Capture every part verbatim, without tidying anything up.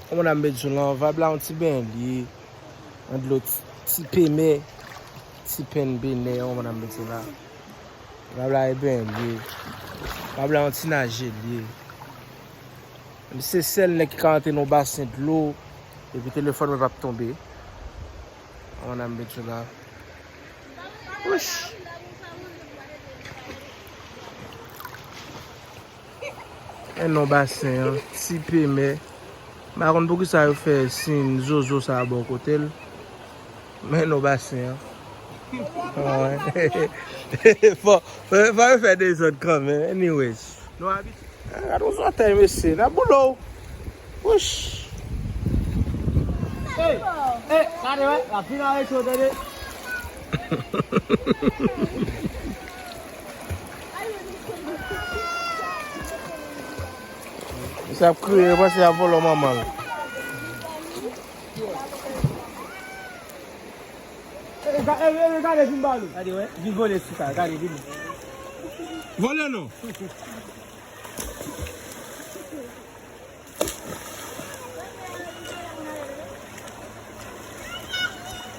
Kòman n ap met di w lan, vayb la yon ti benyen li ye. Yon dlo ti, ti pemè, ti penn benè, yon moun ap mete la. Vayb la e benyen li ye. Vayb la yon ti naje li ye. Se sèl nèg ki ka antre nan yon basen dlo, epi telefòn mwen p ap tonbe. Yon moun ap mete la. Wouch. Men non basen an, ti pemè. M pa konn poukisa yo fè siy zozo sa a bò kote l. Men non basen an. Fò, fò, fò yo fè dezòd kanmenm. Anyways. Nou abitye. Ah, gade yon zòtèy, mesye. N ap boule w. Wouch. Ey, ey, gade, wè. L ap vin arete w, tande. Misye ap kriye, yo panse y ap vòlò manman l. E, ga-, e, e, gade, vin ba nou. Gade, wè, vin vole sou sa, gade, vin. Vole non.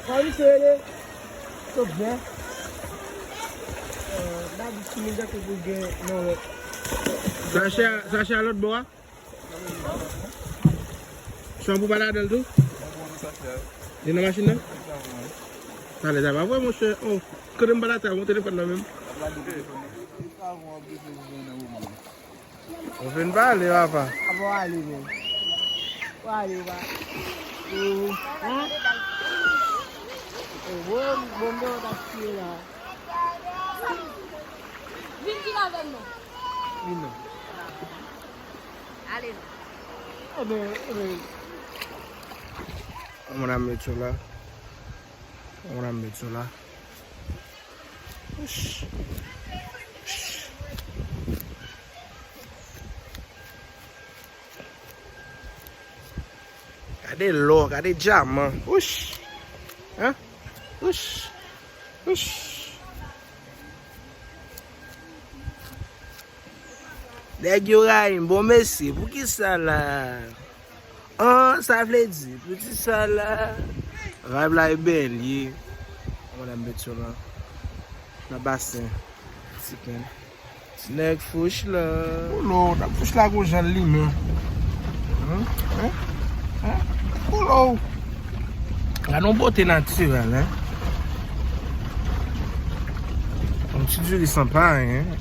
Kòman misye rele? Sòt byen. Euh, David Simon, Jacques Bourguin, non, wè. Sache a, sache a lòt bò a? Chan pou pa ladan l tou? Li nan machin nan? Talè, sa pa vre, monchè. Oh, kote m pa la, ta, mon telefòn nan menm. Ou fin pale, papa. Apa w ale, men? Ou ale, ou pa. Ou, hein? Ou bon, bon, bon, t ap tiye la. Vin vin avè m non. Vin non. Ale non. Eben, eben. Mwen ap met yo la. Mwen ap met yo la. Wouch. Gade lò, gade dyaman. Wouch. Hein? Wouch. Wouch. Nèg yo rayi m, bon mesye, poukisa la? An, sa vle di, poukisa la? Vibe la e bèl ye. Mwen ap met yo la. Nan basen. Ti pen. Ti nèg fouch la. Koulo, t ap fouch la gon jan l limen. Hein? Hein? Hein? Koulo. Gade yon bote natirèl, hein? Yon ti diri san pa anyen.